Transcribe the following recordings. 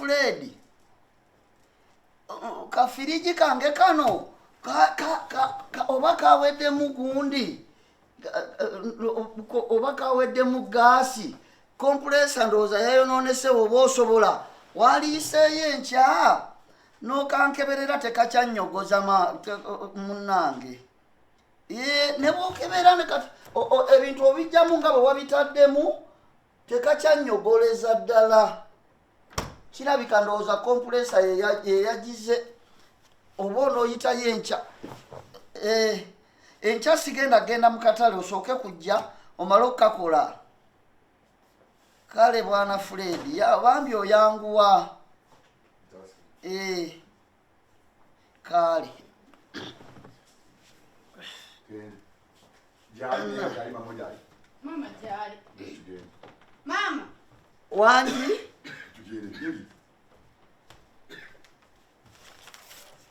Fred, kafiriji kange kano oba kaweddemu gundi, oba kaweddemu gaasi, compressor ndowooza yayonoonese. Oba osobola waliyiseeyo enkya n'okankeberera, tekakyannyogoza munnange. Ne bwokebera ne kati ebintu obijjamu nga bwe wabitaddemu, tekakyannyogoleza ddala. Kirabika ndowooza compressor yeyagize. Oba onooyitayo enkya. Enkya sigenda genda mu katale, osooke kujja omale okukakola. Kale bwana Fred, bambi oyanguwa. Kale. Gyali, gyali, mama gyali. Mama gyali. Tugende. Mama. Wangi. Tugende.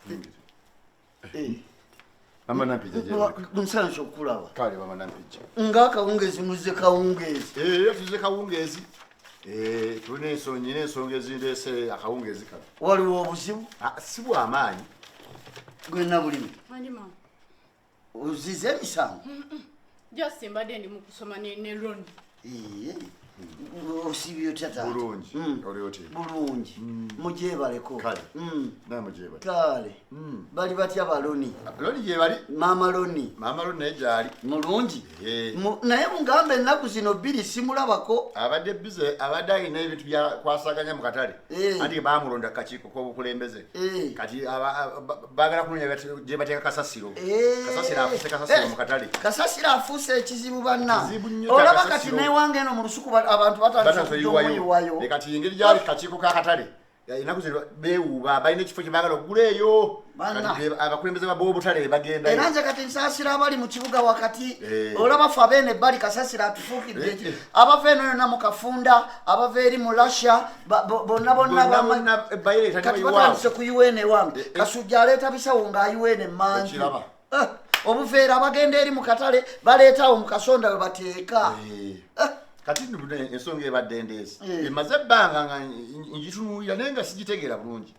Yingi. Yingi. Mama Nampijja gyebali. Nsanyusa okukulaba. Kale mama Nampijja. Ng'akawungeezi muzze kawungeezi. Eh, tuze kawungeezi. Eh, tulina ensonga, nyina ensonga ezindeese akawungeezi kano. Waliwo obuzibu? Ah, si bw'amaanyi. Gwenna bulimi. Wangi mama. Ozize emisango? Just mbadde ndi mu kusoma ne Ronnie. Iye. Osibye otya taata? Bulungi. Oli otya? Bulungi. Mugyebaleko. Kale. Nawe mugyebale. Kale. Bali batya baloni? Loni gyebali. Maama Loni. Maama Loni naye gyali. Mulungi. Eh. Naye mugambe ennaku zino 2 simulabako. Abadde busy, abadde alina ebintu bya kwasaganya mu katale. Anti baamulonda ku kakiiko k'obukulembeze. Kati baagala kunoonya gye bateeka kasasiro. Kasasiro afuuse kasasiro mu katale. Kasasiro afuuse ekizibu banna. Kizibu nnyo kya Olaba kati kasasiro. n'ewange eno mu lusuku abantu batandise Batandise okujja oyiwayo. omuyiwayo. Kati engeri gyali kakiiko k'akatale, ennaku zino beewuuba, balina ekifo kye baagala okugula eyo. Banna. Kati abakulembeze ba b'obutale be bagendayo. Era nze kati nsaasira abali mu kibuga wakati. Olaba ffe abeeno ebbali kasasiro atufuukidde eki. Abava eno yonna mu Kafunda, abava eri mu Russia, bonna bonna Bonna bama- bonna bayireeta Kati ne bayiwaawo. batandise kuyiwa eno ewange. Kasujja aleeta bisawo ng'ayiwa eno emmanju. Ekiraba. Obuveera abagenda eri mu katale baleetaawo mu kasonda we bateeka. Kati nno buno ensonga ebadde ndeesi. Emaze ebbanga nga ngitunuulira naye nga sigitegeera bulungi.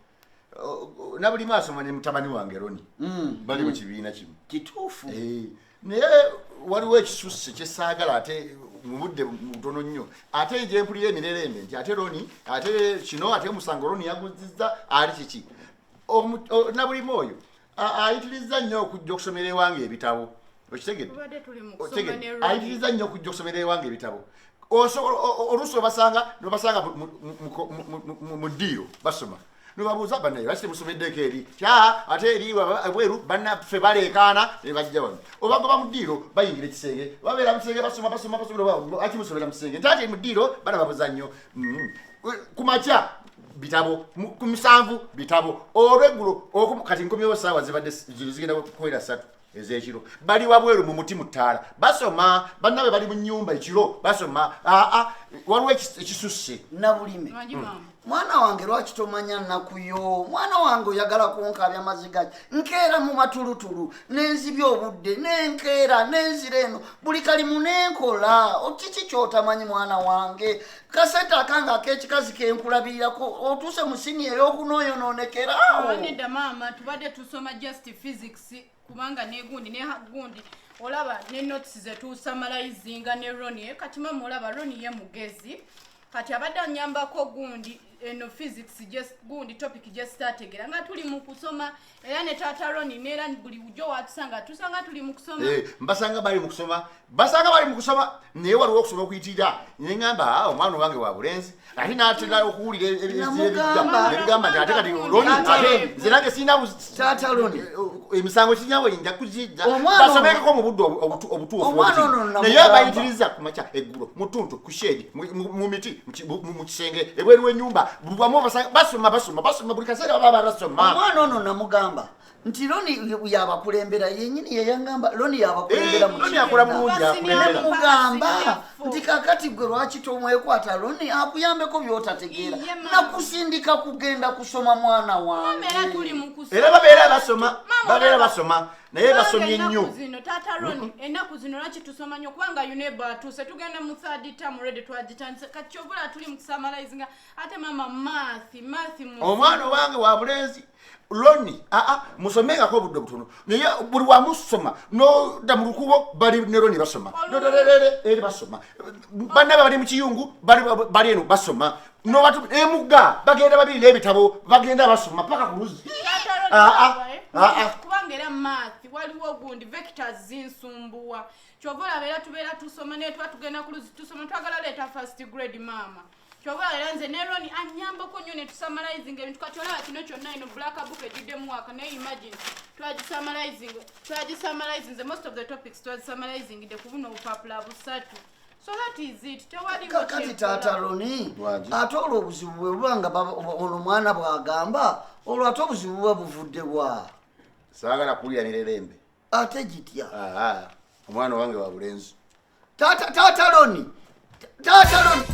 Na buli maaso ne mutabani wange Roni. Bali mu kibiina kimu. Kituufu. Naye waliwo ekisusse kye saagala ate mu budde butono nnyo. Ate gye mpulira emirerembe nti ate Roni, ate kino, ate omusango Roni yaguzizza, ali kiki. Na buli mwoyo, ayitirizza nnyo okujja okusomera ewange ebitabo. Okitegedde? Tubadde tuli mu kusoma Okitegedde? ne Roni. Ayitirizza nnyo okujja okusomera ewange ebitabo. Oluusi n'obasanga mu ddiiro basoma. N'obabuuza bannaye lwaki temusomeddeko eri? Kya, ate eri ebweru bannaffe baleekaana ne bajja wano. Obagoba mu ddiiro bayingira ekisenge. Babeera mu kisenge basoma, basoma, basoma, lwaki musomera mu kisenge? Nti ate mu ddiiro balaba buzannyo. Ku makya bitabo, ku musanvu bitabo. Olweggulo, kati nkomyewo ssaawa zibadde zigenda kuwera 3 ez'ekiro. Bali wabweru mu muti mu ttaala. Basoma, bannaabwe bali mu nnyumba ekiro, basoma. Aa, waliwo ekisusse. Nabulime. Wangi maama. Mwana wange lwaki tomanya nnaku yo? Mwana wange oyagala kunkaabya maziga ki? Nkeera mu matulutulu, nenzibya obudde, nenkeera, nenzira eno, buli kalimu nenkola. Kiki ky'otamanyi mwana wange? Kasente akange ak'ekikazi ke nkulabirirako, otuuse mu siniya ey'okunooyonoonekera awo. Ah, nedda maama, tubadde tusoma just physics kubanga ne gundi ne gundi olaba ne notes ze tusamalizinga ne Ronnie. Kati maama olaba Ronnie ye mugezi, kati abadde anyambako gundi eno physics just gundi topic just ategera nga tuli mu kusoma, era ne taata Ronnie n'era buli bujo watusanga tusanga tuli mu kusoma. Mbasanga bali mu kusoma, basanga bali mu kusoma, naye waliwo okusoma okuyitirira. Ne ŋŋamba, omwana wange wa bulenzi, ate n'atera okuwulira Namugamba. ebigamba nti ate kati Namugamba. Ronnie, ate Taata nze nange sirina Taata Ronnie. emisango kinyawe nja kugijja. Omwana Basomekeko mu budde obutuufu Omwana obuti. ono Naye namugamba. bayitiriza ku makya eggulo, mu ttuntu, ku shedi, mu miti, mu kisenge, ebweru w'ennyumba, buli wamu obasanga, basoma, basoma, basoma, buli kaseera baba basoma. Omwana ono namugamba nti Ronnie yabakulembera yennyini, ye yangamba Ronnie yabakulembera mu Ronnie akola kibiina. bulungi, Basiniya akulembera. Nemugamba Basiniya fo. nti kakati gwe lwaki tomwekwata Ronnie akuyambeko by'otategeera. Iye, mama. Nakusindika kugenda kusoma mwana Mama, era wange. tuli mu kusoma. Era babeera basoma, Mama, babeera olaba. basoma. Naye basomye nnyo. Zino taata Roni, ennaku zino lwaki tusoma nnyo? Kubanga UNEB atuuse, tugenda mu third term already, twagitandise. Kati kyobula tuli mu kusummarizinga, ate mama math math mu Omwana owange wa bulenzi Loni, aa, musomengako obudde butono, naye buli wamusoma nodda mu lukubo bali ne Loni basoma. Nodalelere eri basoma, bannabe bali mu kiyungu, bali eno basoma, nobatu emugga bagenda babiri n'ebitabo, bagenda basoma paka ku luzzi. Taata Roni, Aa, olaba, eh? aa. Kubanga era math waliwo gundi vectors zinsumbuwa, kyova olaba era tubeera tusoma, naye tuba tugenda ku luzi tusoma, twagala leeta first grade maama. Kyova olaba era nze ne Roni anyambako nnyo ne tusummarizinga ebintu. Kati olaba kino kyonna, ino black book ejjuddemu waka, naye imagine twagisummarizinze, most of the topics twagisummarizinze ku buno obupapula busatu. So that is it, tewaliwo Kakati kyenkola. taata Loni, Lwaki? ate olwo obuzibu bwe buba nga ono omwana bw'agamba olwo, ate obuzibu buba buvudde wa? Saagala kuwulira mirerembe. Ate gitya? Aa, omwana owange wa bulenzi. Taata Loni, taata Loni.